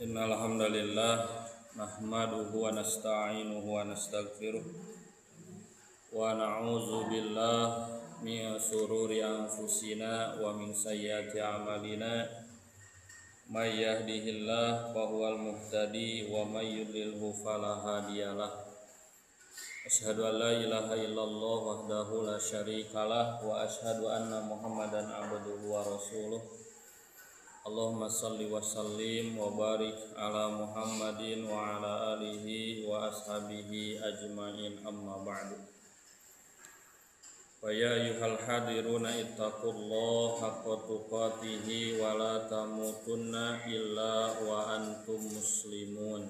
Innal hamdalillah nahmaduhu wa nasta'inuhu wa nastaghfiruh wa na'udzu billah min shururi anfusina wa min sayyiati a'malina. May yahdihillahu fahuwal muhtadi wa may yudlilhu fala hadiyalah. Asyhadu an la ilaha illallah wahdahu la syarikalah wa asyhadu anna Muhammadan abduhu wa rasuluh. Allahumma salli wa sallim wa barik ala Muhammadin wa ala alihi wa ashabihi ajmain, amma ba'du. Wa ya ayyuhal hadiruna ittaqullaha haqqa tuqatihi wa la tamutunna illa wa antum muslimun.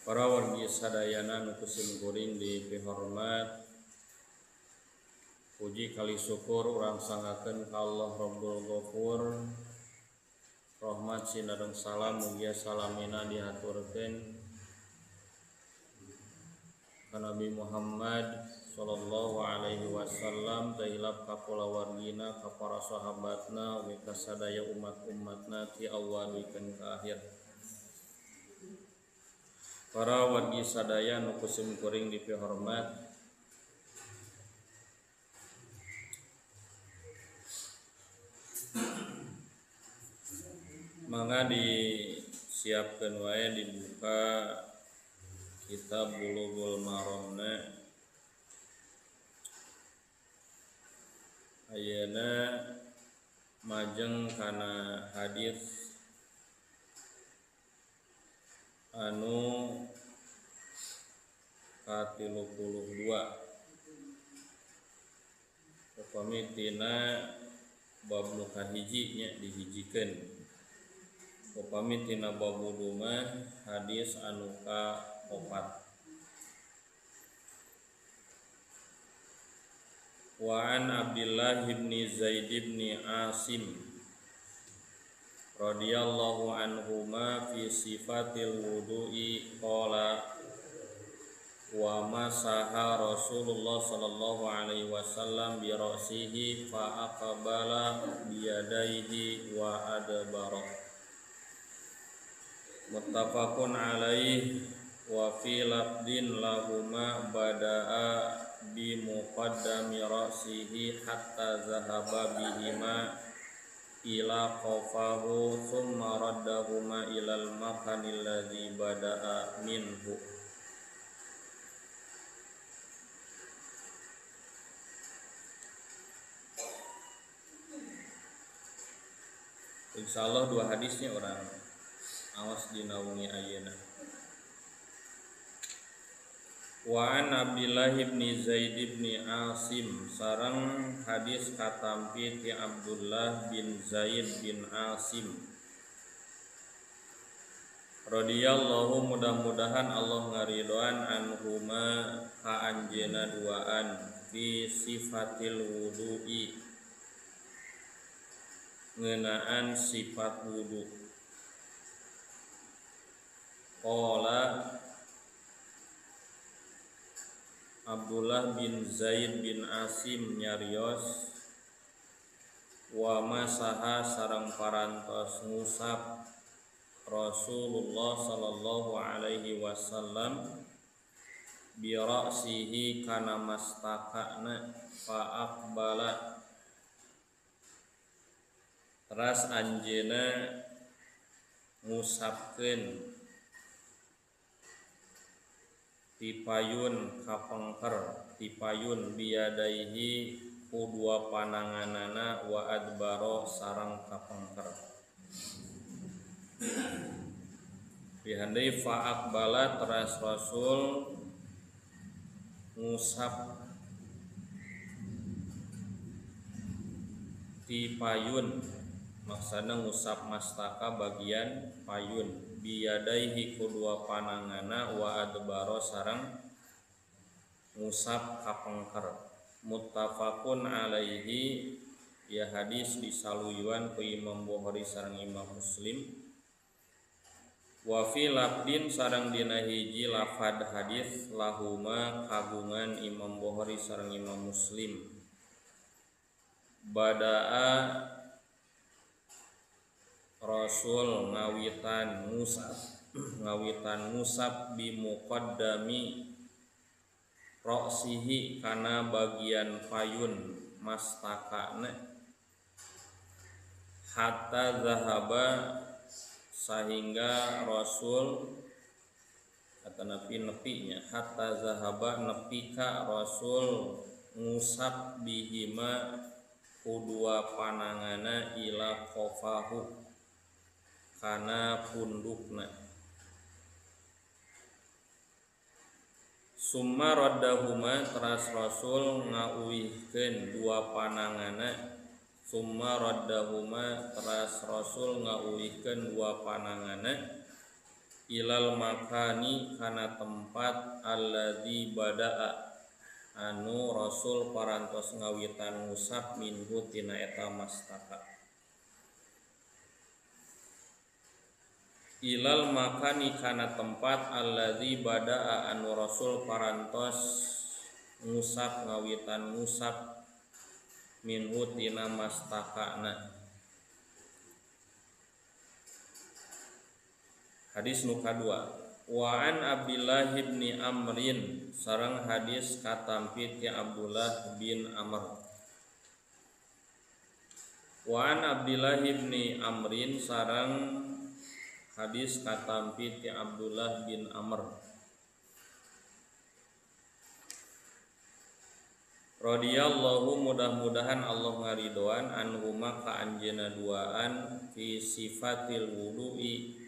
Para wargi sadayana nu kusim kuring dipihormat, puji kali syukur urang sangakeun ka Allah Rabbul Ghafur. Rahmat sinareng salam mugia salamina dihaturkeun ka Nabi Muhammad sallallahu alaihi wasallam, teu hilap ka kulawargina, ka para sahabatna, ugi ka sadaya umat-umatna ti awal wikeun ka akhir. Para wargi sadaya nu kusim kuring dipihormat, mangga disiapkeun wae dibuka kitab Bulughul Maramna. Ayeuna majeng kana hadis anu ka-32 upami tina bab nu kahiji nya dihijikeun, upami tina bab wudu mah hadis anu ka-4. Wa an Abdullah bin Zaid bin Asim radhiyallahu anhuma fi sifatil wudu'i qala wa masaha Rasulullah sallallahu alaihi wasallam bi ra'sihi fa aqbala bi yadayhi wa adbara. Muttafaqun alaihi wa fi lafdin lahuma bada'a bi muqaddami ra'sihi hatta zahaba bihima ila qafahu thumma raddahuma ilal makanil ladzi bada'a minhu. Insyaallah dua hadisnya orang awas dinaungi ayeuna. Wa an Abdullah bin Zaid bin Asim, sareng hadis katampi ti Abdullah bin Zaid bin Asim radhiyallahu, mudah-mudahan Allah ngaridoan anhuma ka anjeuna duaan fi sifatil wudu'i, ngeunaan sifat wudu. Qala Abdullah bin Zaid bin Asim nyarios wa masaha sareng parantos ngusap Rasulullah sallallahu alaihi wasallam bi ra'sihi kana mastakana fa aqbala, teras anjeuna ngusapkeun tipayun kapengker, tipayun biadaihi ku dua pananganana wa adbaro sareng kapengker. Bihandai fa aqbala teras Rasul ngusap tipayun, maksana ngusap mastaka bagian payun, biyadaihi ku dua panangana wa adbaro sareng ngusap kapengker. Muttafaqun alaihi, ya hadis disaluyuan ku Imam Bukhari sareng Imam Muslim. Wa fi lafdin sareng dina hiji lafad hadis lahuma kagungan Imam Bukhari sareng Imam Muslim. Badaa Rasul ngawitan ngusap bi muqaddami roksihi kana bagian payun mastakana hatta zahaba sehingga Rasul atau nepi nepinya hatta zahaba nepi ka Rasul ngusap bihima kudua panangana ila qofahu kana pundukna. Summa raddahuma teras Rasul ngauihkeun dua panangana. Summa raddahuma teras Rasul ngauihkeun dua panangana ilal makani kana tempat alladzi badaa anu Rasul parantos ngawitan ngusap minhu tina eta mastaka. Ilal makani kana tempat alladzi badaa anu Rasul parantos ngusap ngawitan ngusap minhu tina mastakana. Hadis nu kadua wa an Abdullah bin Amrin sareng hadis katampi ti Abdullah bin Amr. Wa an Abdullah bin Amrin sareng hadis katampi ti Abdullah bin Amr radhiyallahu mudah-mudahan Allah ngaridoan anhuma ka anjeunna duaan fi sifatil wudu'i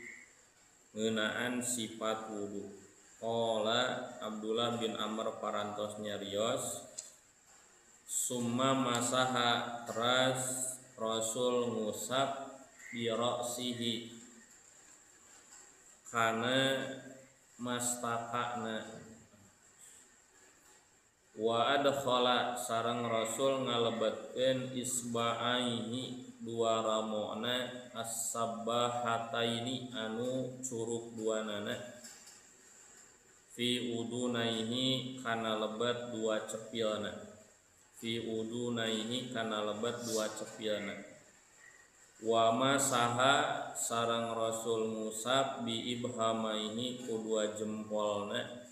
ngeunaan sifat wudu. Qala Abdullah bin Amr parantos nyarios summa masaha teras Rasul ngusap bi ra'sihi kana mastakana wa adkhala sareng Rasul ngalebetkeun isba'aihi dua ramona as-sabbahataini anu curug duanana fi udunaihi kana lebet dua cepilna fi udunaihi kana lebet dua cepilna wa masaha sareng Rasul ngusap bi ibhamaihi ku dua jempolna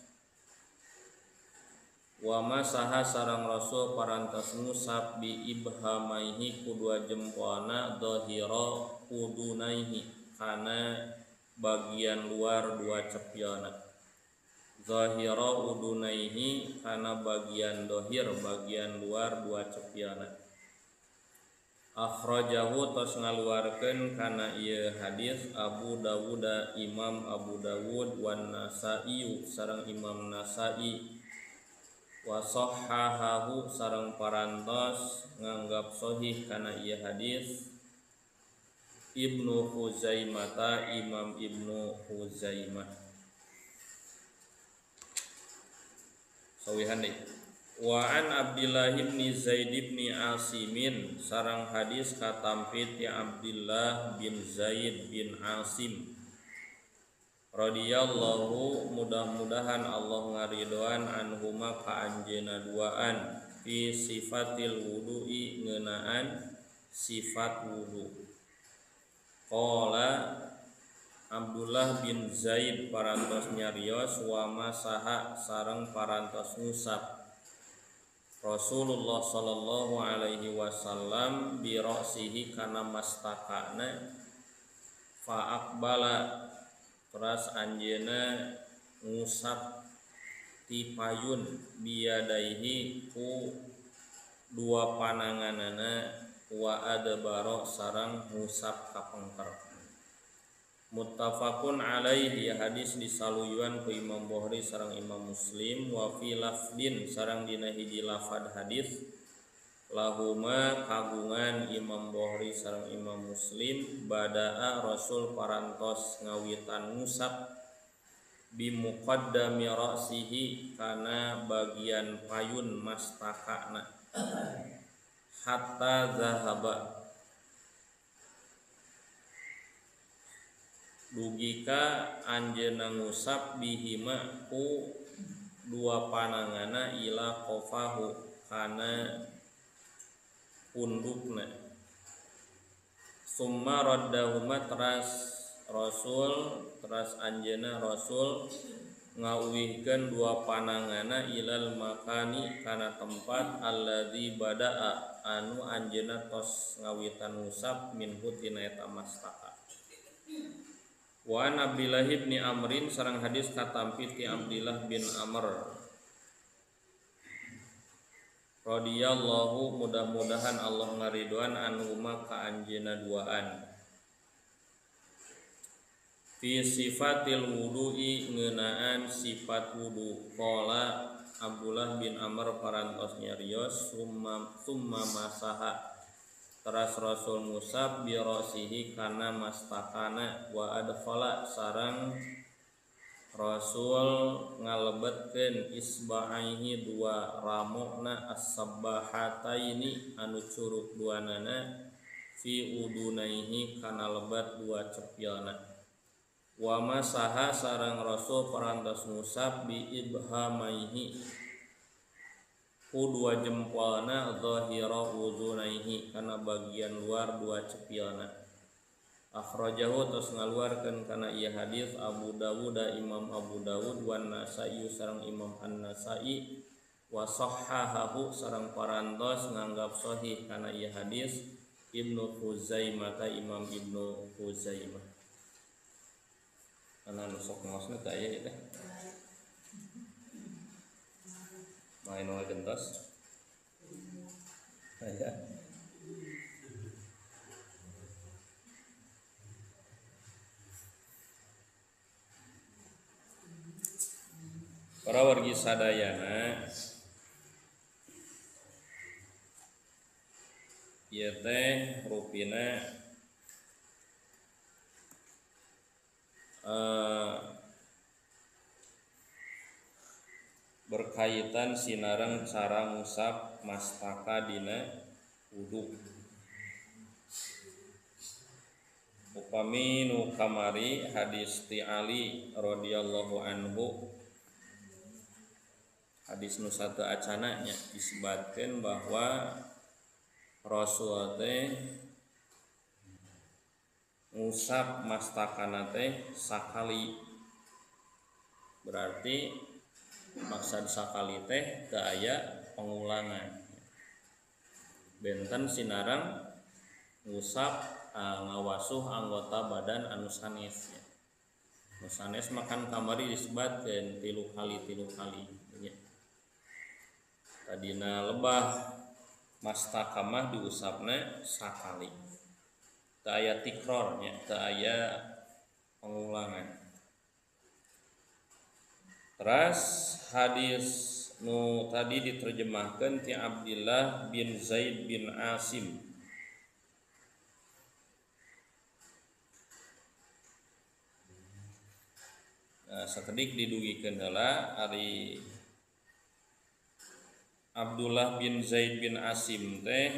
wa masaha sareng Rasul parantos ngusap bi ibhamaihi ku dua jempolna dhahira udunaihi kana bagian luar dua cepilna zahira udunaihi kana bagian dohir bagian luar dua cepilna. Akhrajahu tos ngaluarkeun kana ieu hadis Abu Dawud Imam Abu Dawud wan Nasa'i sareng Imam Nasa'i wa sahhahahu sareng parantos nganggap sahih kana ieu hadis Ibnu Khuzaimah Imam Ibnu Khuzaimah. Sawihan deui. Wa an Abdullah bin Zaid bin Asimin sareng hadis katampi ti Abdullah bin Zaid bin Asim radhiyallahu mudah-mudahan Allah ngaridoan anhuma ka anjeunna duaan fi sifatil wudu'i ngeunaan sifat wudu. Qala Abdullah bin Zaid parantos nyarios wa masaha sareng parantos ngusap Rasulullah sallallahu alaihi wasallam bi ra'sihi kana mastakana fa aqbala teras anjeunna ngusap ti payun biyadaihi ku dua pananganana wa adbara sareng ngusap kapengker. Muttafaqun alaihi hadis disaluyuan ku Imam Bukhari sareng Imam Muslim wa fi lafdin sareng dina hiji lafad hadis lahuma kagungan Imam Bukhari sareng Imam Muslim badaa Rasul parantos ngawitan ngusap bi muqaddami ra'sihi kana bagian payun mastakana hatta zahaba dugika anjeunna ngusap bihima ku dua panangana ila qofahu kana pundukna. Summa raddahuma teras Rasul teras anjeunna Rasul ngauwihkeun dua panangana ilal makani kana tempat alladzi badaa anu anjeunna tos ngawitan ngusap minhu tina eta mastaka. Wa an Abdillah bin Amrin sareng hadis katampi ti Abdillah bin Amr radhiyallahu mudah-mudahan Allah ngaridoan anhuma ka anjeunna duaan. Fi sifatil wudu'i ngeunaan sifat wudu qala Abdullah bin Amr parantos nyarios summa masaha teras Rasul ngusap bi ra'sihi kana mastakana wa adkhala sareng Rasul ngalebetkeun isba'aihi dua ramokna as-sabbahataini anu curug duanana fi udunaihi kana lebat dua cepilna. Wa masaha sareng Rasul parantos ngusap bi ibhamaihi ku dua jempolna zahira udunaihi kana bagian luar dua cepilna. Akhrajahu tos ngaluarkeun kana ieu hadis Abu Dawud Imam Abu Dawud wan Nasa'i sareng Imam An-Nasa'i wa sahhahahu sareng parantos nganggap sahih kana ieu hadis Ibnu Khuzaimah ta Imam Ibnu Khuzaimah. Kana nu sok ngaosna teh aya teh. Main wae gentos. Aya. Para wargi sadayana ieu teh rupina berkaitan sinareng cara ngusap mastaka dina wudu. Upami nu kamari hadis ti Ali radhiyallahu anhu, hadis nu satu acana nya disebutkeun bahwa Rasul teh ngusap mastakana teh sakali. Berarti maksad sakali teh teu aya pengulangan. Benten sinareng ngusap ngawasuh anggota badan anu sanes nya. Nu sanes makan kamari disebutkeun tilu kali nya. Tadina lebah mastakamah diusapna sakali. Teu aya tikror nya, teu aya pengulangan. Teras hadis nu tadi diterjemahkeun ti Abdillah bin Zaid bin Asim. Nah, sakedik didugikeun heula ari Abdullah bin Zaid bin Asim teh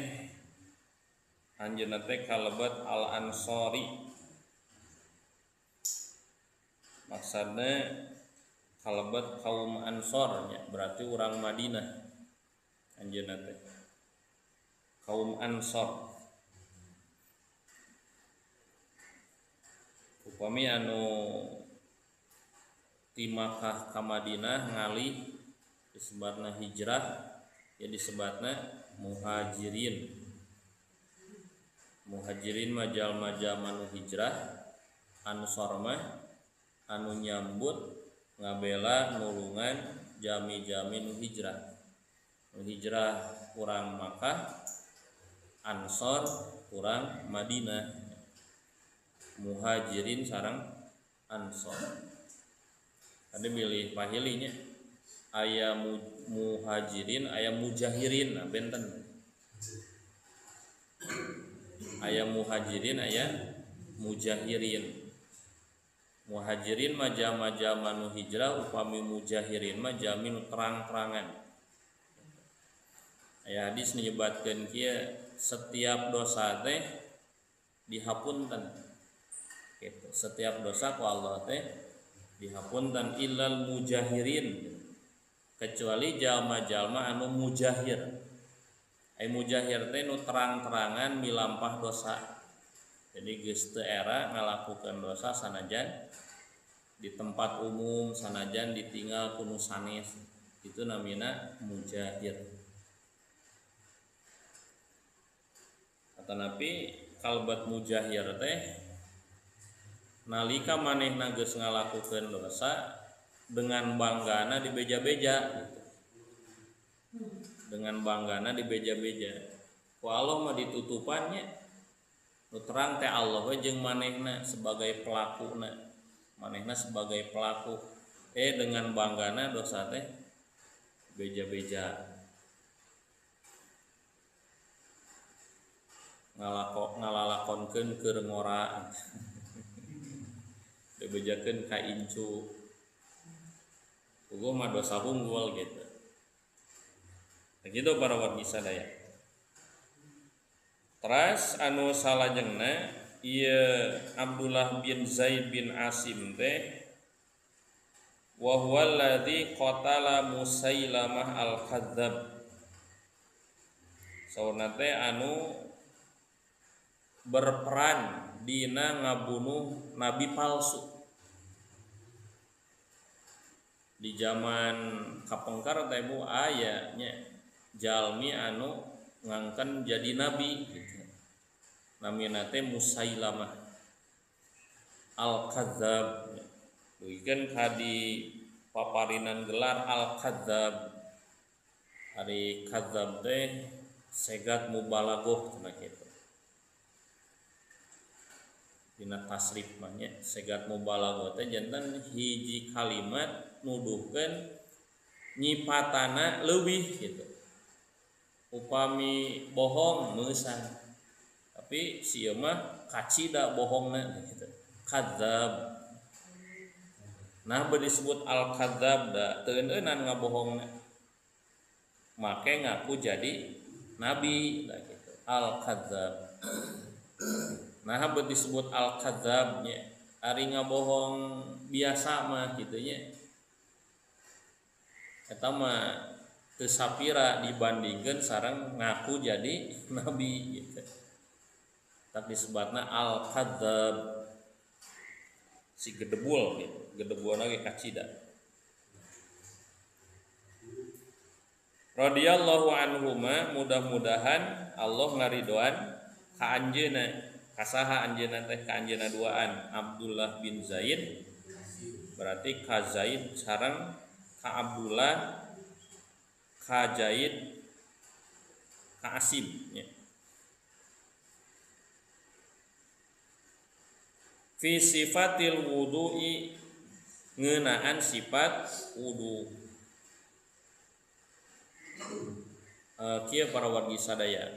anjeunna teh kalebet Al-Ansori. Maksudna kalebet kaum Ansor nya, berarti urang Madinah anjeunna teh. Kaum Ansor. Upami anu ti Makkah ka Madinah ngalih disebatna hijrah, ya disebatna muhajirin. Muhajirin mah jalma-jalma nu hijrah, Ansor mah anu nyambut ngabela nulungan jami-jami nu hijrah. Nu hijrah urang Makkah, Ansor urang Madinah. Muhajirin sareng Ansor. Tadi milih pahilinya aya muhajirin, aya mujahirin, nah benten. Aya muhajirin, aya mujahirin. Muhajirin mah jama-jama nu hijrah, upami mujahirin mah jami nu terang-terangan. Aya hadis nyebatkeun kieu, setiap dosa teh dihapunten. Gitu. Setiap dosa ku Allah teh dihapunten illal mujahirin, kecuali jalma-jalma anu mujahir. Ai mujahir teh nu terang-terangan milampah dosa. Jadi geus teu era ngalakukeun dosa sanajan di tempat umum, sanajan ditinggal ku nu sanes, itu namina mujahir. Atanapi kalbat mujahir teh nalika manehna geus ngalakukeun dosa dengan banggana dibeja-beja gitu. Dengan banggana dibeja-beja. Ku Allah mah ditutupannya. Nu terang teh Allah we jeung manehna sebagai pelakuna. Manehna sebagai pelaku. Dengan banggana dosa teh beja-beja. Ngalalakonkeun keur ngora. Dibejakeun ka incu. Puguh mah dosa unggul gitu. Begitu para wargi sadaya. Teras anu salajengna ieu Abdullah bin Zaid bin Asim teh wa huwa alladzi qatala Musailamah al-Kadzdzab. Saurna teh anu berperan dina ngabunuh nabi palsu. Di zaman kapengker teh bu aya nya jalmi anu ngangken jadi nabi gitu. Namina teh Musailamah al-Kadzdzab. Dugikeun ka di paparinan gelar al-Kadzdzab. Ari kadzdzab teh segat mubalaghah cenah kitu. Dina tasrif mah nya segat mubalaghah teh janten hiji kalimat nuduhkeun nyipatana leuwih gitu. Upami bohong meusan, tapi si ieu mah kacida bohongna gitu. Kadzdzab. Nah beu disebut al-kadzdzab da teu euneunan ngabohongna. Make ngaku jadi nabi da gitu. Al-kadzdzab. Nah beu disebut al-kadzdzab nya ari ngabohong biasa mah kitu nya. Eta mah teu sapira dibandingkeun sareng ngaku jadi nabi gitu. Tapi disebutna al-kadzdzab. Si gedebul gitu, gedebul lagi kacida. Radhiyallahu anhuma, mudah-mudahan Allah ngaridoan ka anjeunna, ka saha anjeunna teh, ka anjeunna duaan Abdullah bin Zaid. Berarti ka Zaid sareng ka Abdullah, ka Zaid, ka Asim ya. Fi sifatil wudu'i, ngeunaan sifat wudu. Kieu para wargi sadaya.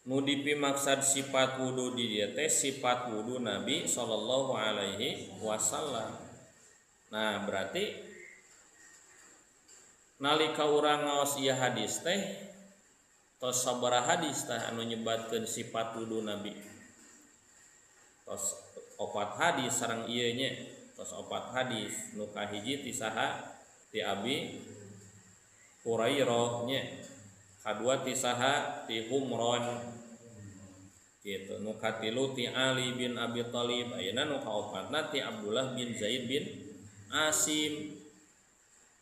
Nu dipimaksad sifat wudu di dieu teh sifat wudu Nabi sallallahu alaihi wasallam. Nah, berarti nalika urang ngaos ieu hadis teh tos sabaraha hadis teh anu nyebatkeun sifat wudu Nabi. Tos opat hadis sareng ieu nya, tos opat hadis nu kahiji ti saha? Ti Abi Hurairah nya. Kadua ti saha? Ti Humron gitu. Nu katilu ti Ali bin Abi Thalib, ayeuna nu kaopatna ti Abdullah bin Zaid bin Asim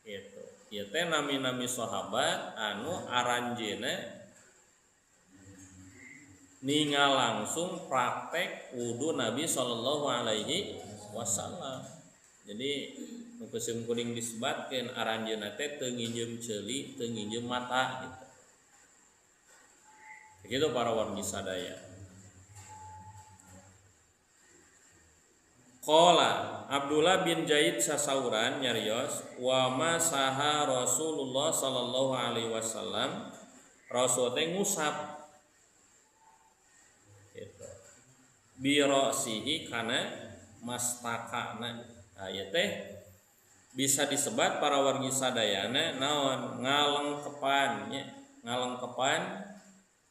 gitu. Ieu teh nami-nami sahabat anu aranjeuna ningal langsung praktek wudu Nabi sallallahu alaihi wasallam. Jadi nu kesim kuring disebatkeun aranjeuna teh teu nginjem ceuli, teu nginjem mata gitu. Begitu para wargi sadaya. Qala Abdullah bin Zaid sasauran nyarios wa ma saha Rasulullah sallallahu alaihi wasallam, Rasul teh ngusap gitu. Bi ra'sihi kana mastakana. Nah, ieu teh bisa disebat para wargi sadayana naon ngalengkepan nya, ngalengkepan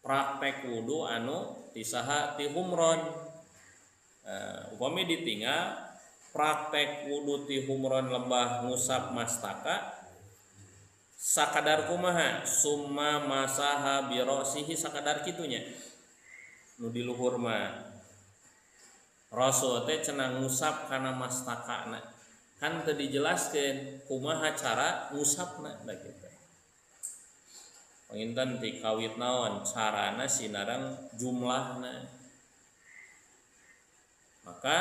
praktek wudu anu ti saha? Ti Humron. Upami ditinggal praktek wudu ti Humron lebah ngusap mastaka sakadar kumaha summa masaha bi ra'sihi, sakadar kitunya. Nu di luhur mah Rasul teh cenah ngusap kana mastakana. Kan teu dijelaskeun kumaha cara ngusapna da kitu. Panginten ti kawit naon carana sinareng jumlahna. Maka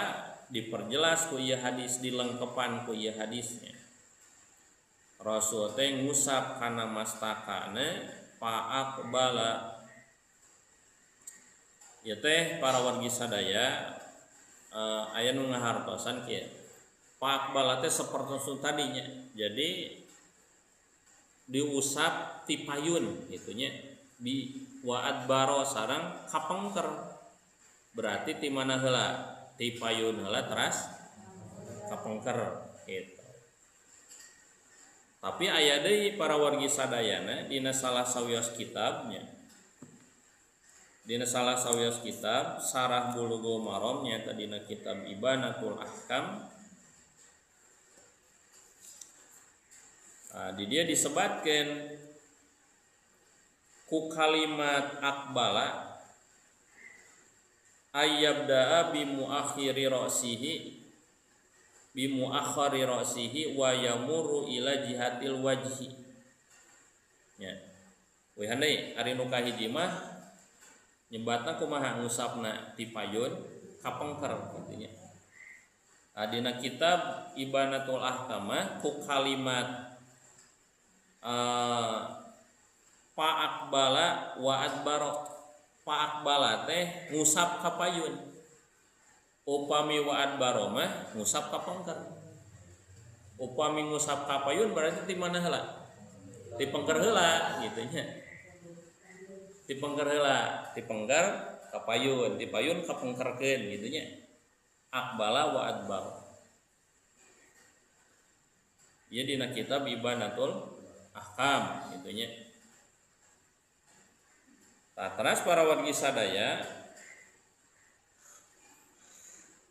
diperjelas ku ieu hadis, dilengkepan ku ieu hadisnya. Rasul teh ngusap kana mastakana fa'aqbala. Ieu teh para wargi sadaya aya nu ngahartosan kieu. Fa'aqbala teh sapertos tadinya. Jadi diusap ti payun gitu nya, bi wa'ad baro sareng kapengker. Berarti ti mana heula? Ti payun heula teras kapengker gitu. Tapi aya deui para wargi sadayana dina salah sawios kitabnya. Dina salah sawios kitab Sarah Bulughul Maram nyaeta dina kitab Ibanatul Ahkam. Nah, di dia disebatkan ku kalimat akbala ayyabda'a bi muakhiri ra'sihi bi muakhari ra'sihi wa yamuru ila jihatil wajhi. Ya. Weh handai ari nu kahiji mah nyebatna kumaha ngusapna ti payun kapengker kitu nya. Nah, dina kitab Ibanatul Ahkam ku kalimat fa'aqbala wa adbaro. Fa'aqbala teh ngusap ka payun, upami wa adbaro mah ngusap ka pengker. Upami ngusap ka payun berarti ti mana heula? Ti pengker heula gitu nya. Ti pengker heula, ti pengker ka payun, ti payun ka pengkerkeun gitu nya. Aqbala wa adbaro. Ieu dina kitab Ibanatul Ahkam gitu nya. Tah teras para wargi sadaya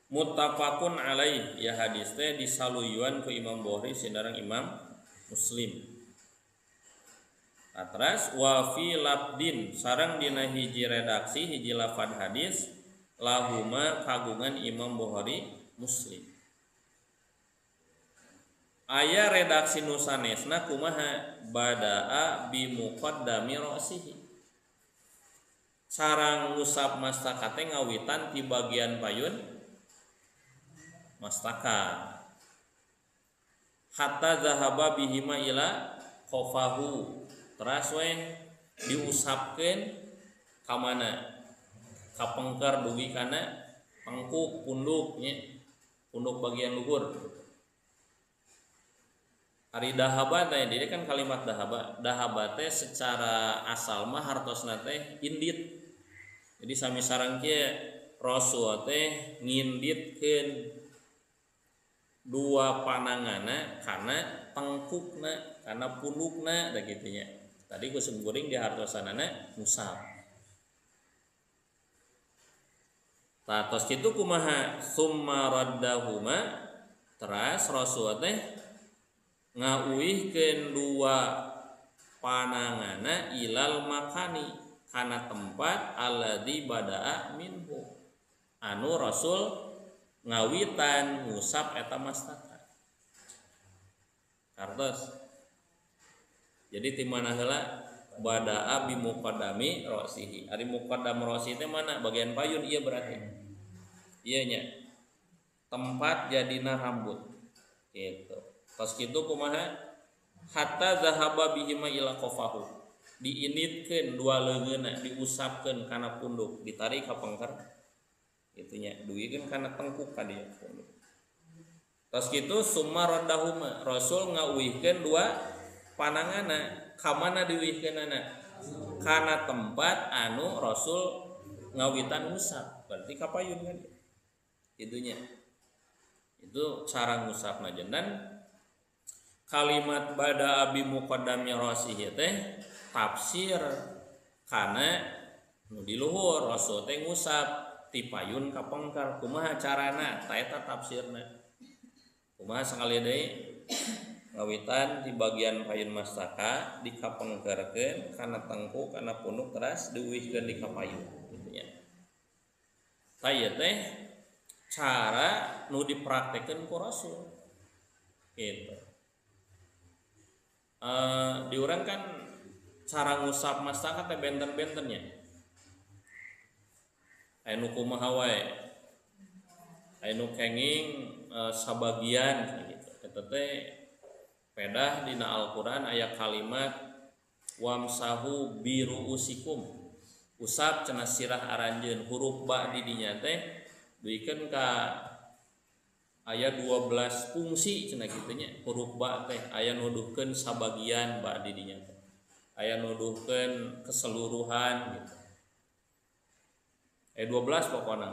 muttafaqun alaih ya hadis teh disaluyuan ku Imam Bukhari sinareng Imam Muslim. Tah teras wa fi labdin sareng dina hiji redaksi hiji lafad hadis lahuma kagungan Imam Bukhari Muslim. Aya redaksi nu sanesna kumaha badaa bi muqaddami ra'sihi. Cara ngusap mastaka teh ngawitan ti bagian payun mastaka. Hatta zahaba bihima ila qafahu. Teras we diusapkeun ka mana? Ka pengker dugi kana pangkuk punduk nya. Punduk bagian luhur. Ari dahaba teh jadi kan kalimat dahaba. Dahaba teh secara asal mah hartosna teh indit. Jadi sami sareng kieu Rasul teh nginditkeun dua panangana kana tengkukna, kana pundukna da kitu nya. Tadi ku sungguring di hartosanana ngusap. Tah tos kitu kumaha summa raddahuma teras Rasul teh ngauihkeun dua panangana ilal makani kana tempat alladzi badaa minhu anu Rasul ngawitan ngusap eta mastaka. Kartos. Jadi ti mana heula badaa bi muqaddami ra'sihi. Ari muqaddam ra'sihi teh mana? Bagian payun ieu berarti. Ieu nya. Tempat jadina rambut. Gitu. Tos kitu kumaha hatta zahaba bihima ila qafahu. Diinitkeun dua leungeunna, diusapkeun kana punduk, ditarik ka pengker. Kitu nya, duikeun kana tengkuk ka dieu punduk. Tos kitu summa raddahuma, Rasul ngauihkeun dua panangana, ka mana diuihkeunana? Kana tempat anu Rasul ngawitan ngusap, berarti ka payun kan. Itunya. Itu cara ngusapna jendan. Kalimat bada abi muqaddami ra'sihi teh tafsir kana nu di luhur Rasul teh ngusap ti payun ka pengker kumaha carana ta eta tafsirna kumaha sakali deui ngawitan di bagian payun mastaka dikapengkerkeun kana tengkuk kana punduk teras diuihkeun di kapayun kitu nya. Tah ieu teh cara nu dipraktekeun ku Rasul gitu. Di urang kan cara ngusap mastaka teh benten-bentennya. Aya nu kumaha wae, aya nu kenging sabagian gitu. Eta teh pedah dina Al-Qur'an aya kalimat wamsahu biruusikum. Usap cenah sirah aranjeun, huruf ba di dinya teh duikeun ka aya 12 fungsi cenah kitu nya. Huruf ba teh aya nuduhkeun sabagian ba di dinya teh, aya nuduhkeun keseluruhan gitu. Aya 12 pokona.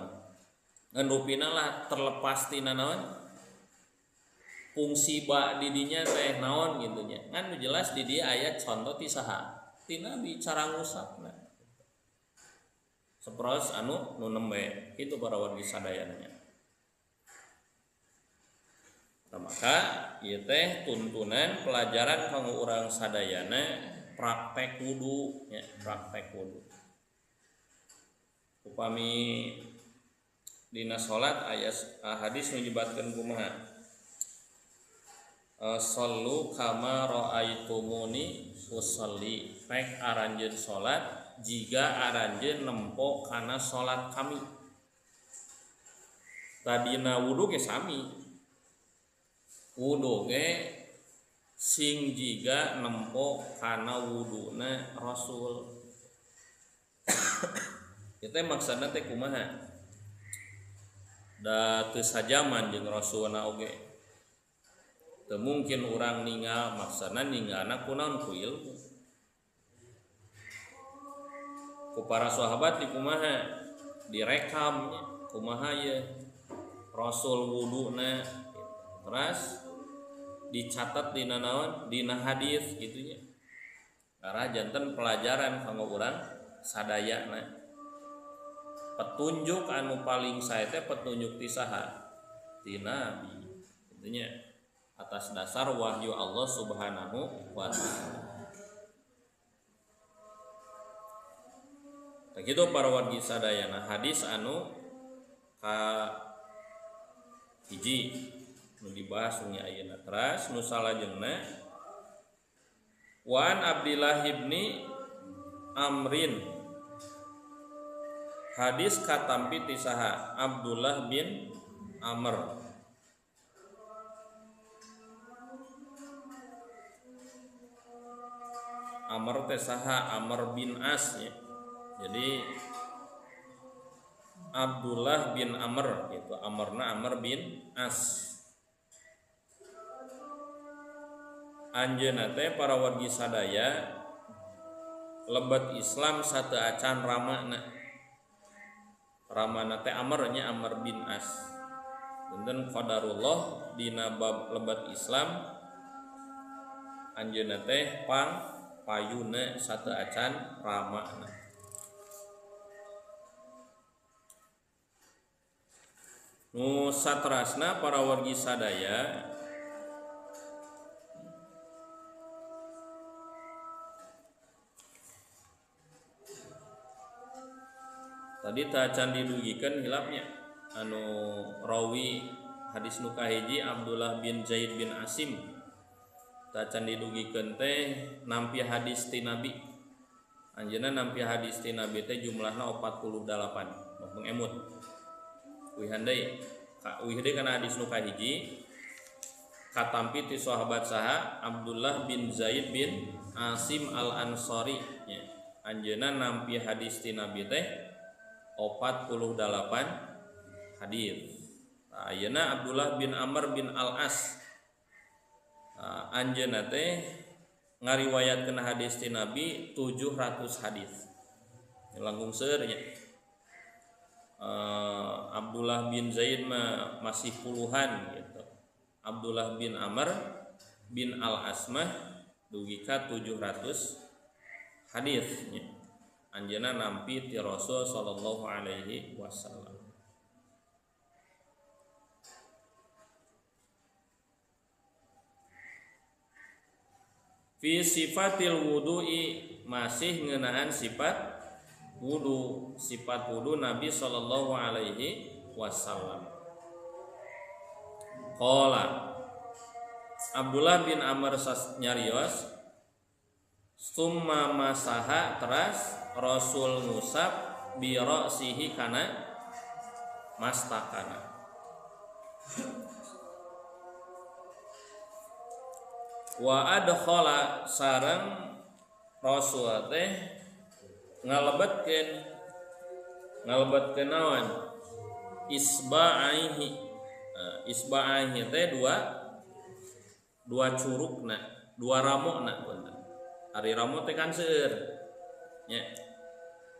Ngan rupina lah terlepas tina naon fungsi ba di dinya teh naon gitu nya. Ngan nu jelas di dieu aya contoh ti saha? Ti Nabi cara ngusapna. Saperos anu nu nembe kitu para wargi sadayana nya. Nah, maka ieu teh tuntunan pelajaran kanggo urang sadayana praktek wudu nya, praktek wudu. Upami dina salat aya hadis nu nyebatkeun kumaha? Sallu kama raaitumuni usolli. Rek aranjeun salat jiga aranjeun nempo kana salat kami. Tadina wudu ge sami. Wudu ge sing jiga nempo kana wuduna Rasul. Itu maksudna teh kumaha? Da teu sajaman jeung Rasulna oge. Teu mungkin urang ningal, maksudna ningalna kunaon ku ilmu. Ku para sahabat di kumaha? Direkam nya kumaha ye Rasul wuduna. Terus dicatat dina naon? Dina hadis kitu nya. Karena janten pelajaran kanggo urang sadayana. Petunjuk anu paling sae teh petunjuk ti saha? Ti Nabi. Kitu nya. Atas dasar wahyu Allah Subhanahu wa taala. Begitu para wargi sadayana hadis anu ka hiji nu dibahas wengi ayeuna. Teras nu salajengna Wan Abdillah ibni Amrin, hadis katampi ti saha? Abdullah bin Amr. Amr teh saha? Amr bin As ya. Jadi Abdullah bin Amr gitu, Amrna Amr bin As. Anjeunna teh para wargi sadaya lebet Islam sateu acan ramana. Ramana teh Amr nya, Amr bin As. Benten qadarullah dina bab lebet Islam anjeunna teh pang payuna sateu acan ramana. Nu satrasna para wargi sadaya tadi tacan didugikan hilapnya anu rawi hadis nu kahiji Abdullah bin Zaid bin Asim tacan didugikan teh nampi hadis ti Nabi. Anjeunna nampi hadis ti Nabi teh jumlahna 48 mengemut. Uihan deui, uih deui kana hadis nu kahiji katampi ti sahabat saha Abdullah bin Zaid bin Asim Al-Ansari nya. Anjeunna nampi hadis ti Nabi teh 48 hadis. Nah, ayeuna Abdullah bin Amr bin Al-As. Nah, anjeunna teh ngariwayatkeun hadis ti Nabi 700 hadis. Langkung seueur nya. Abdullah bin Zaid mah masih puluhan gitu. Abdullah bin Amr bin Al-Asmah dugi ka 700 hadis nya. Anjeunna nampi ti Rasul sallallahu alaihi wasallam. Fi sifatil wudu'i, masih ngeunaan sifat wudu, sifat wudu Nabi sallallahu alaihi wasallam. Qala Abdullah bin Amr nyarios, summa masaha teras Rasul ngusap bi ra'sihi kana mastakana. Wa adkhala sareng Rasul teh ngalebetkeun naon isba'aihi. Isba'aihi teh dua curugna, dua ramona punten. Ari ramo teh kan seueur nya.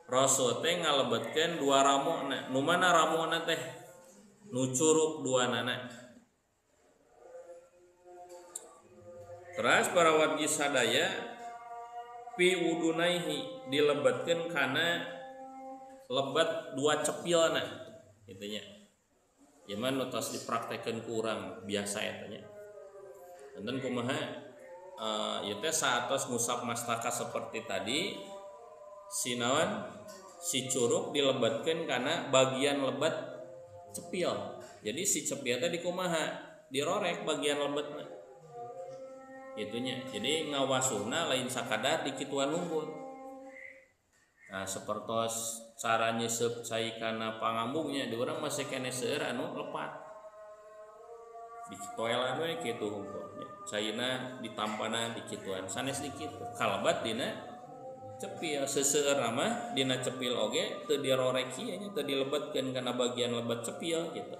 Rasul teh ngalebetkeun dua ramona. Nu mana ramona teh? Nu curug duanana. Teras para wargi sadaya pi wudunaihi dilebetkeun kana lebet dua cepilna kitu nya. Ieu mah nu tos dipraktekeun ku urang biasa eta nya. Enten kumaha ieu teh saatos ngusap mastaka seperti tadi si naon si curug dilebetkeun kana bagian lebet cepil. Jadi si cepil teh dikumaha? Dirorek bagian lebetna. Itunya. Jadi ngawasuhna lain sakadar dikituan unggul. Nah, sepertos cara nyesep cai kana pangambungnya di urang masih kene seueur anu lepat. Ditoelan we kitu hungkul. Caina ditampana dikituan sanes dikitu. Kalebat dina cepil seseueur mah dina cepil oge teu dirorek ieu nya teu dilebetkeun kana bagian lebet cepil kitu.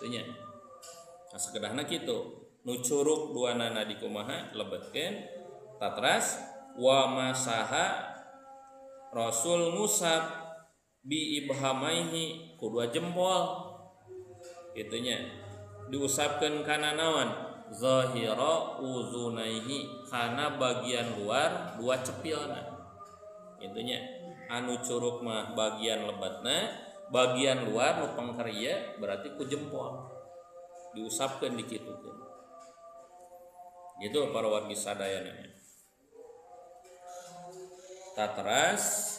Teu nya. Nah, sakedahna kitu. Nu curug duanana dikumaha lebetkeun tatras wa masaha Rasul ngusap bi ibhamaihi ku dua jempol itunya diusapkeun kana naon zahira uzunaihi kana bagian luar dua cepilna itunya. Anu curug mah bagian lebetna, bagian luar nu pangker ieu berarti ku jempol diusapkeun dikitukeun. Gitu para wargi sadayana. Tatras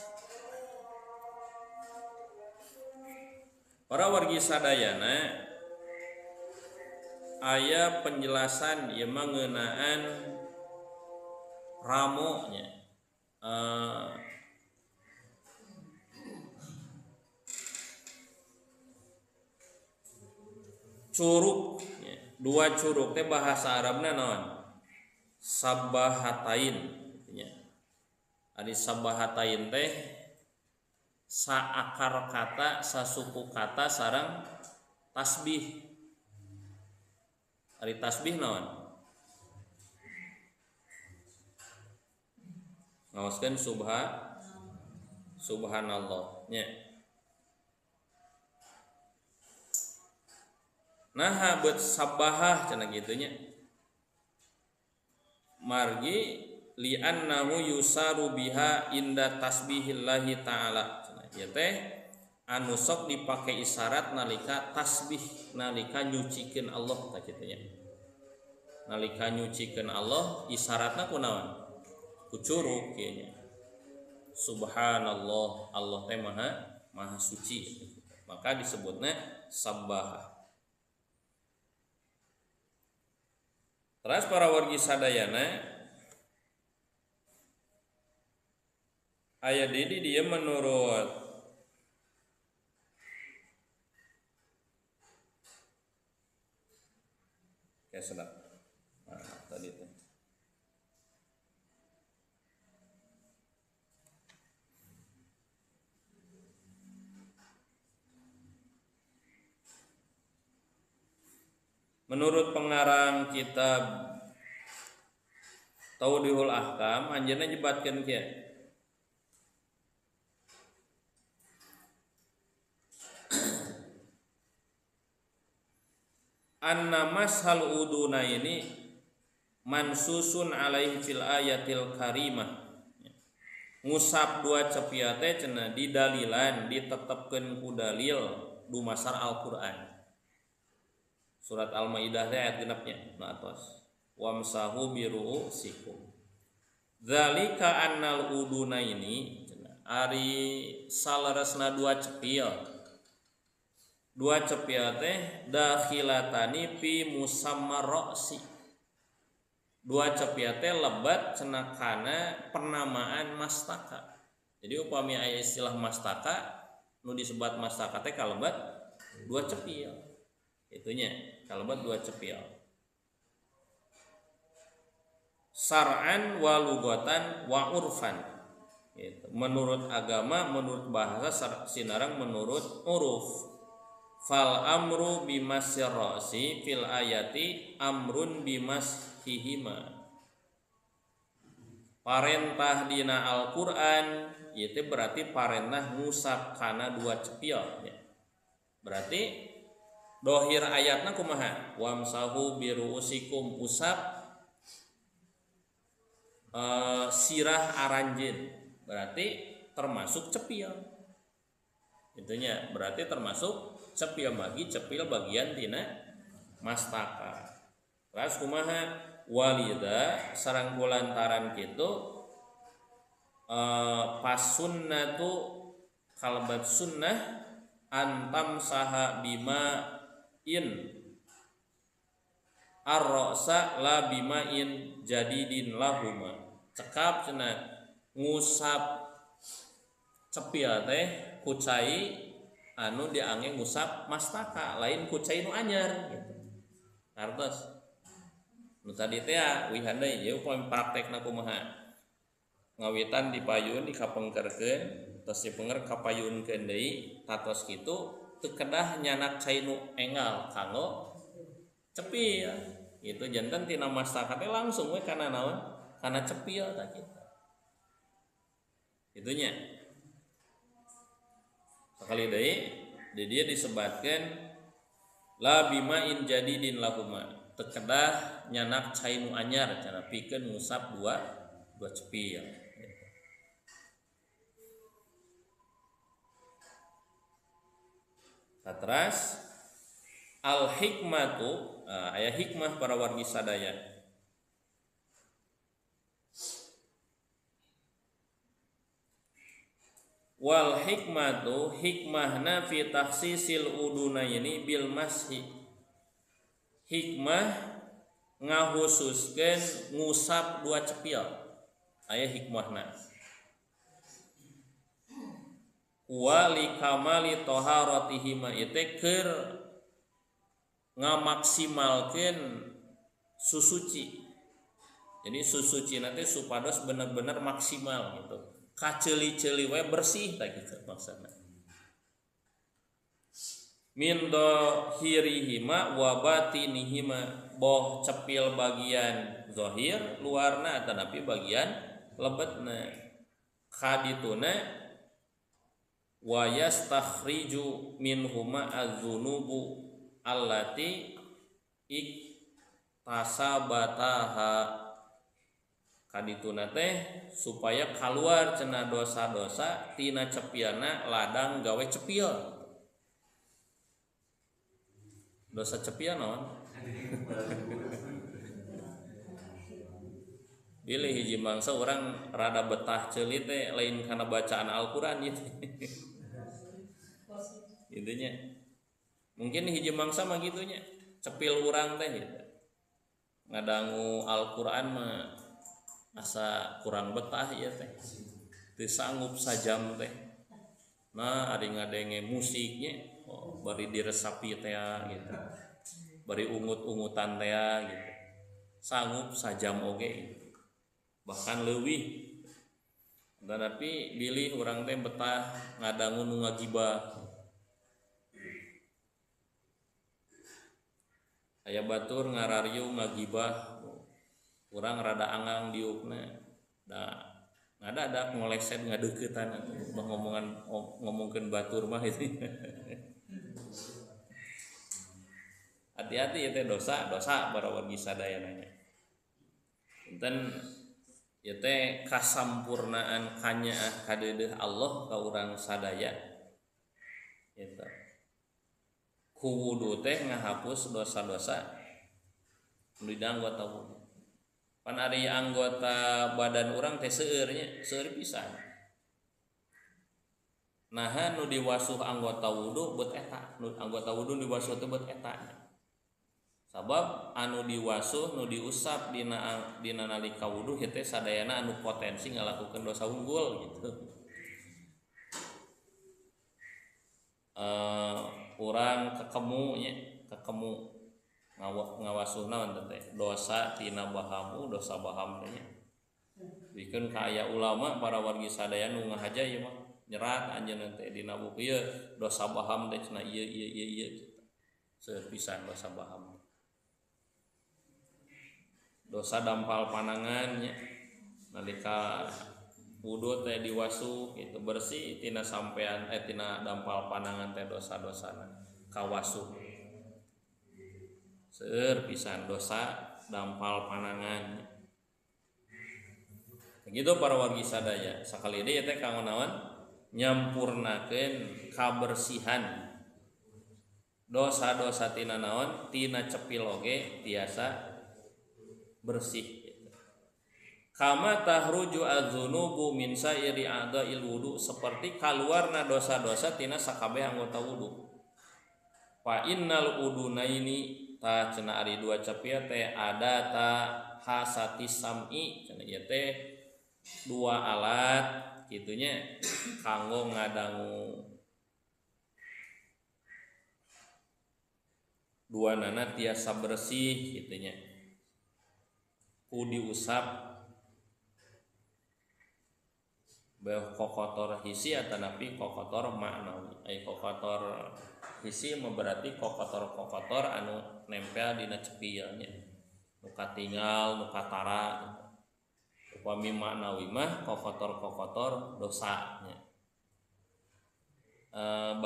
para wargi sadayana aya penjelasan ieu mah ngeunaan ramonya. Curug, dua curug teh bahasa Arabna naon? Sabahatain nya. Ari sabahatain teh saakar kata, sasuku kata sareng tasbih. Ari tasbih naon? Ngaoskeun subhanallah nya. Nah, buat sabahah cenah kitu nya. Margi li'annahu yusaru biha inda tasbihillahi ta'ala. Ieu teh anu sok dipake isyarat nalika tasbih, nalika nyucikeun Allah tah kitu nya. Nalika nyucikeun Allah isyaratna kunaon? Ku curug kieu nya. Subhanallah, Allah teh maha suci. Maka disebutna sabbaha. Terus para wargi sadayana ayat ini dia menurut kayak sedap. Nah, tadi itu. Menurut pengarang kitab Taudihul Ahkam, anjeunna nyebatkeun kieu. Anna mashal uduna ini mansusun alaihi fil ayatil karimah. Ngusap dua cepia teh cenah didalilan, ditetepkeun ku dalil dumasar Al-Qur'an. Surat Al-Maidah teh ayat genepnya nu atos. Wamsahu bi ru'usikum. Zalika annal uduna ini cenah Ari saleresna dua cepil. Dua cepil teh dakhilatani fi musamma ra'si. Dua cepil teh lebat cenah kana penamaan mastaka. Jadi upami aya istilah mastaka nu disebat mastaka teh kalebat dua cepil. Itunya kalebat dua cepil. Sar'an wa lugatan wa urfan. Gitu. Menurut agama, menurut bahasa sinarang menurut uruf. Fal amru bimasirrasi fil ayati amrun bimashihima. Parentah dina Al-Qur'an itu berarti parentah ngusap kana dua cepil ya. Berarti dohir ayatna kumaha? Wamsahu biruusikum, usap sirah aranjeun. Berarti termasuk cepil. Itunya berarti termasuk cepil bagi cepil bagian tina mastaka. Terus kumaha walida sareng kulantaran kitu pasunnatu kalebat sunnah antam saha bima in arrosa la bima in jadidin lahuma. Cekap cenah ngusap cepil teh ku cai anu diange ngusap mastaka lain ku cai nu anyar gitu. Hartos nu tadi teh wihan deui ieu upami praktekna kumaha. Ngawitan dipayun dikapengkerkeun tos dipenger kapayunkeun deui tatos kitu teu kedah nyanak cai nu enggal kanggo cepil. Itu janten tina mastaka teh langsung we kana naon? Kana cepil tah kitu. Itunya. Sekali deui di dia disebatkeun la bimain jadidin lahuma. Teu kedah nyanak cai nu anyar cara pikeun ngusap dua cepil. Teras al hikmatu aya hikmah para wargi sadaya. Wal hikmatu hikmahna fi takhsisil udunaini bil mashi. Hikmah ngahususkeun ngusap dua cepil. Aya hikmahna. Wa likamali taharatihima ieu keur ngamaksimalkeun susuci. Jadi susuci nanti supados bener-bener maksimal gitu. Kaceuli-ceuli we bersih tah kitu maksudna. Min dhahirihima wa batinihima, boh cepil bagian zahir luarna atanapi bagian lebetna. Kadituna wa yastakhriju minhuma adz-dzunubu allati iktasabataha. Kadituna teh supaya keluar cenah dosa-dosa tina cepilna ladang gawe cepil. Dosa cepil naon? Bilih hiji mangsa urang rada betah ceuli teh lain kana bacaan Al-Qur'an gitu. Intinya mungkin hiji mangsa mah gitunya, cepil urang teh gitu. Ngadangu Al-Qur'an mah asa kurang betah ieu teh. Teu sanggup sajam teh. Nah, ari ngadenge musiknya, oh, bari diresapi teh gitu. Bari ungut-ungutan teh gitu. Sanggup sajam oge gitu. Bahkan leuwih. Tetapi bilih urang teh betah ngadangu nu ngagibah. Aya batur ngarariung ngagibah. Urang rada anggang diukna. Da ngadadak ngoleset ngadeuketan atuh ngomongan ngomongkeun batur mah itu. Hati-hati ieu teh dosa, dosa para wargi sadaya nanya. Enten ieu teh kasampurnaan kanyaah kadeudeuh Allah ka urang sadaya. Eta. Ku wudu teh ngahapus dosa-dosa nu dina anggota wudu. Pan ari anggota badan urang teh seueur nya, seueur pisan. Nah nu diwasuh anggota wudu beut eta, nu anggota wudu diwasuh teh beut eta. Sabab anu diwasuh nu diusap dina nalika wudu ieu teh sadayana anu potensi ngalakukeun dosa unggul gitu. Urang kekemu nya, kekemu ngawasuh naon teh dosa tina bahamu, dosa baham teh nya. Bikeun ka aya ulama para wargi sadaya nu ngahaja ieu mah nyerat anjeunna teh dina buku ieu dosa baham teh cenah ieu ieu ieu ieu gitu. Seueur pisan dosa baham. Dosa dampal panangan nya nalika wudu teh diwasuh gitu bersih tina sampean tina dampal panangan teh dosa-dosana kawasuh. Seueur pisan dosa dampal panangan. Begitu para wargi sadaya sakali deui teh kanggo naon nyampurnakeun kabersihan dosa-dosa tina naon tina cepil oge tiasa bersih. Kama tahruju adz-dzunubu min sa'iri a'dha'il wudu, seperti kaluarna dosa-dosa tina sakabeh anggota wudu. Fa innal udunaini ta cenah ari dua cepil teh ada ta hasati sam'i cenah ieu teh dua alat kitunya kanggo ngadangu dua nana tiasa bersih kitunya ku diusap beuh kokotor hisi atanapi kokotor maknawi. Ai kokotor hisi mah berarti kokotor-kokotor anu nempel dina cepilnya nu katinggal nu katara gitu. Upami maknawi mah kokotor-kokotor dosanya.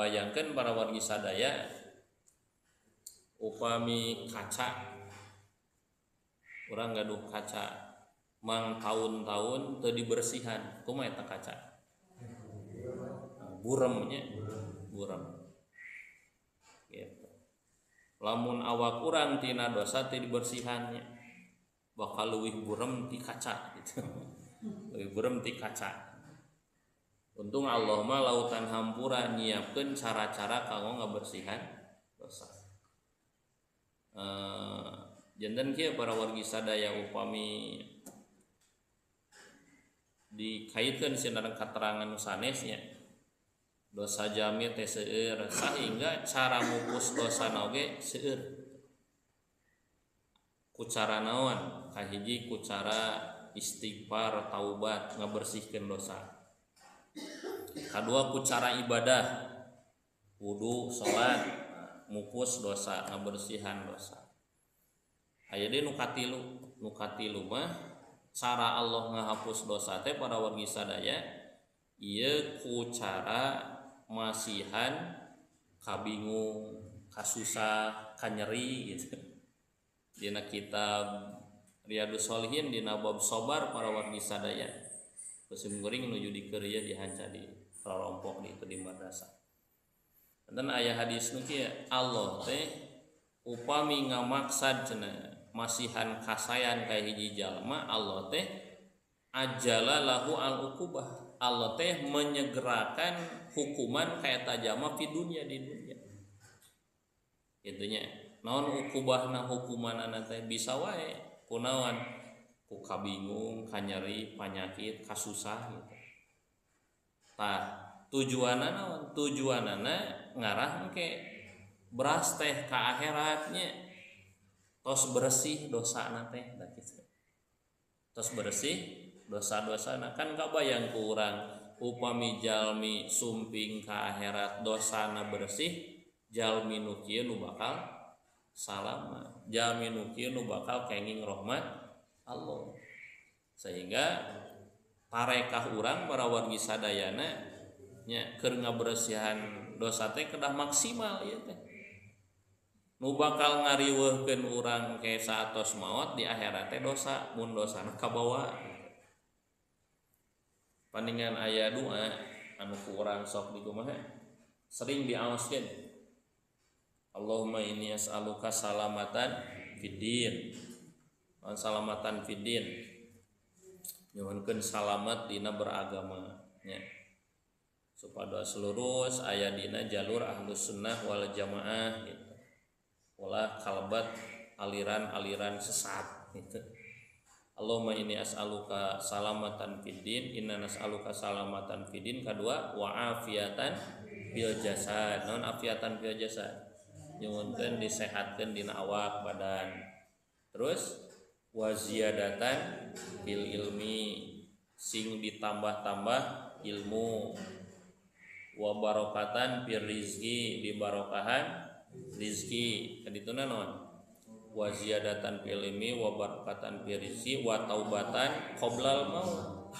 Bayangkan para wargi sadaya upami kaca urang gaduh kaca mang taun-taun teu dibersihan kumaha eta kaca buremnya burem gitu. Lamun awak urang tina dosa teu dibersihannya bakal leuwih burem ti kaca gitu. Leuwih burem ti kaca. Untung Allah mah lautan hampura nyiapkeun cara-cara kanggo ngabersihan dosa. Janten kieu para wargi sadaya upami dikaitkeun sareng katerangan nu sanesnya dosa jami teh seueur sehingga cara mupus dosa oge seueur. Ku cara naon? Kahiji ku cara istighfar, taubat, ngabersihkeun dosa. Kadua ku cara ibadah, wudu, salat, mupus dosa, ngabersihan dosa. Aya deui nu katilu mah cara Allah ngahapus dosa teh para wargi sadaya ieu ku cara masihan kabingung, kasusah, kanyeri gitu. Dina kitab Riyadhus Shalihin dina bab sabar para wargi sadaya musim kuring nuju dikeur ieu dihanca di rorompok di itu di madrasah. Enten aya hadis nu kieu Allah teh upami ngamaksad cenah masihan kasayan ka hiji jalma Allah teh ajala lahu al uqubah. Allah teh menyegerakan hukuman ka eta jalma fi dunya di dunya. Kitunya. Naon ukubahna hukumanana teh bisa wae kunaon ku kabingung, kanyeri, panyakit, kasusah gitu. Tah tujuanna naon? Tujuanana ngarah engke beras teh ka akhiratnya tos bersih dosana teh da kitu. Tos bersih dosa-dosana kan kabayang ku urang upami jalmi sumping ka akhirat dosana bersih jalmi nu kieu nu bakal salama, jalmi nu kieu nu bakal kenging rahmat Allah. Sehingga tarekah urang para wargi sadayana nya keur ngabersihan dosa teh kedah maksimal ieu teh. Nu bakal ngariweuhkeun urang ke saatos maot di akhirat teh dosa, mun dosana kabawa. Pandingan aya doa anu ku urang sok dikumaha sering diaoskeun. Allahumma inni as'aluka salamatan fiddin. Salamatan fiddin. Nyuhunkeun salamat dina beragama nya. Supados lurus aya dina jalur Ahlus Sunnah wal Jamaah gitu. Ulah kalebet aliran-aliran sesat gitu. Allahumma inni as'aluka salamatan fid din, inna nas'aluka salamatan fid din, kadua wa afiatan fil jasad. Naon afiatan fil jasad? Nyuhunkeun disehatkeun dina awak badan. Terus wa ziyadatan fil ilmi, sing ditambah-tambah ilmu. Wa barokatan fil rizki, dibarokahan rizki. Kadituna naon? Wa ziyadatan fil ilmi wa barakatan fil rizki wa taubatan qoblal maut.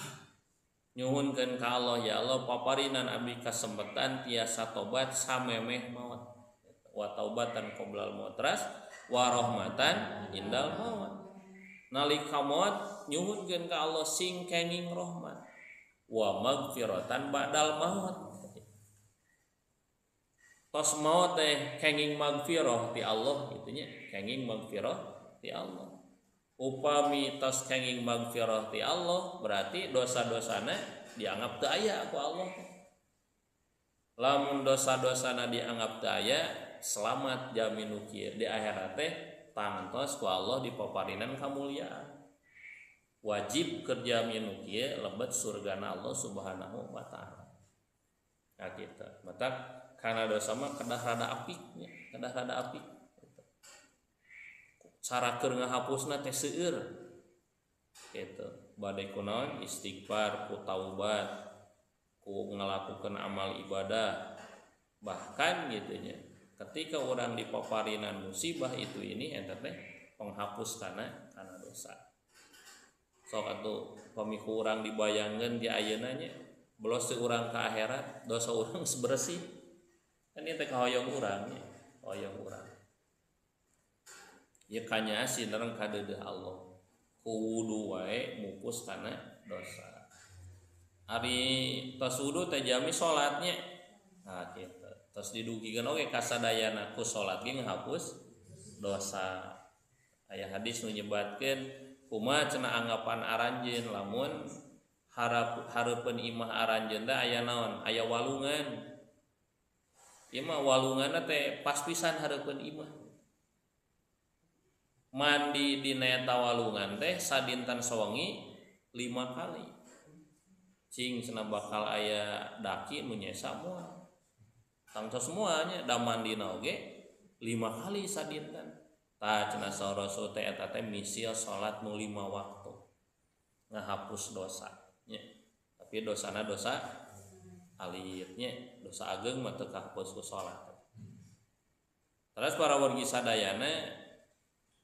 Nyuhunkeun ka Allah, ya Allah paparinan abdi kasempatan tiasa tobat samemeh maut. Wa taubatan qoblal maut teras wa rahmatan indal maut. Nalika maut nyuhunkeun ka Allah sing kenging rahmat. Wa magfiratan ba'dal maut. Tos maut teh kenging magfirah ti Allah gitu nya, kenging magfirah ti Allah. Upami tos kenging magfirah ti Allah berarti dosa-dosana dianggap teu aya ku Allah. Lamun dosa-dosana dianggap teu aya, selamat jamin nu kieu di akhirat teh tangtos ku Allah dipaparinan kamuliaan. Wajib kerja minu kieu lebet surgana Allah Subhanahu wa taala. Nah kitu. Matak karena dosa mah kedah rada apiknya, kedah rada apik. Cara keur ngahapusna teh seueur. Gitu. Bade kunaon istighfar, ku taubat, ku ngalakukeun amal ibadah. Bahkan gitu nya, ketika orang dipaparinan musibah itu ini eta teh penghapus kana dosa. Sok atuh pami ku urang dibayangkeun di ayeuna nya, belos teu urang ka akhirat, dosa urang bersih. Kan ieu teh kahoyong urang nya, hoyong urang. Ieu kanya sinareng kadeudeuh Allah. Ku wudu wae mupus kana dosa. Ari tos wudu teh jami salat nya. Nah kitu. Tos didugikeun oge kasadayana ku salat ge ngahapus dosa. Aya hadis nu nyebatkeun kumaha cenah anggapan aranjeun lamun hareupeun imah aranjeun teh aya naon? Aya walungan. Ieu mah walunganna teh pas pisan hareupeun imah. Mandi dina eta walungan teh sadinten sawengi 5 kali. Cing cenah bakal aya daki nu nyesa moal. Tangtos semuanya da mandina oge 5 kali sadinten. Tah cenah saur Rasul teh eta teh misil salat nu 5 waktu. Ngahapus dosa nya. Tapi dosana dosa alitnya, dosa ageng mah teu kahapus ku salat. Terus para wargi sadayana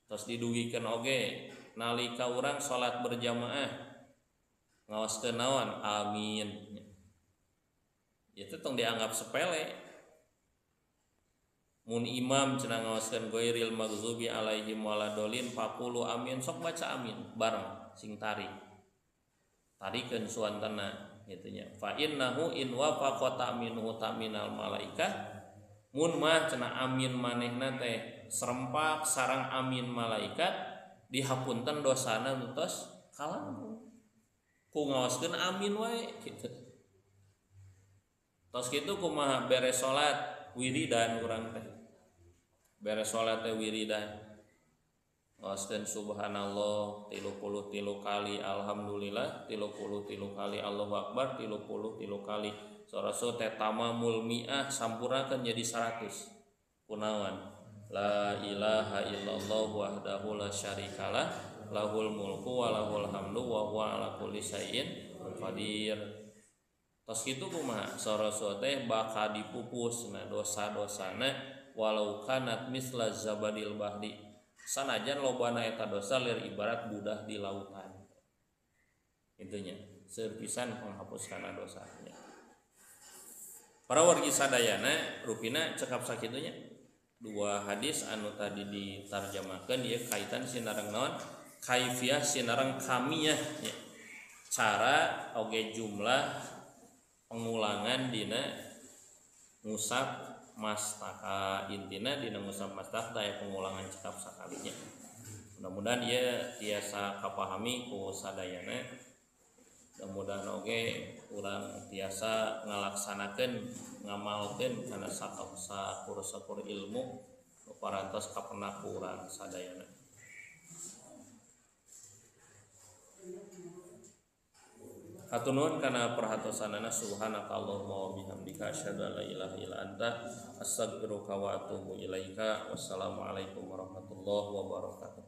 tos didugikeun oge nalika urang salat berjamaah ngaoskeun naon amin. Itu tong dianggap sepele. Mun imam cenah ngaoskeun ghairil maghzubi alaihim waladolin faqulu amin, sok baca amin bareng sing tarik. Tarikeun suantana gitu nya. Fa innahu in wafaqa ta'minuhu ta'minal malaikah, mun mah cenah amin manehna teh serempak sareng amin malaikat dihapunten dosana nu tos kalangkung. Ku ngaoskeun amin wae kitu. Tos kitu kumaha beres salat wiridan urang teh. Beres salat teh wiridan. Ngaoskeun subhanallah 33 kali, alhamdulillah 33 kali, Allahu akbar 33 kali. Saraso teh tamamul mi'ah sampurnakeun jadi 100. Kunaon? La ilaha illallah wahdahu la syarikalah lahul mulku wa lahul hamdu wa huwa ala kulli syai'in qadir. Tos kitu kumaha? Saraso teh bakal dipupus na dosa-dosana walau kanat misla zabadil bahri. Sanajan lobana eta dosa lir ibarat budah di lautan. Intinya seueur pisan penghapus kana dosanya. Para wargi sadayana rupina cekap sakitunya. Dua hadis anu tadi ditarjamahkeun ieu kaitan sinareng naon? Kaifiah sinareng kamiyah nya. Cara oge jumlah pengulangan dina ngusap mastaka, intina dina ngusap mastaka aya pengulangan cekap sakalinya. Mudah-mudahan ieu tiasa kapahami ku sadayana. Mudah-mudahan oge urang tiasa ngalaksanakeun, ngamalkeun kana sakur-sakur ilmu nu parantos kapenak ku urang sadayana. Hatur nuhun kana perhatosanana. Subhanakallahumma wa bihamdika asyhadu an la ilaha illa anta astaghfiruka wa atubu ilaika. Wassalamualaikum warahmatullahi wabarakatuh.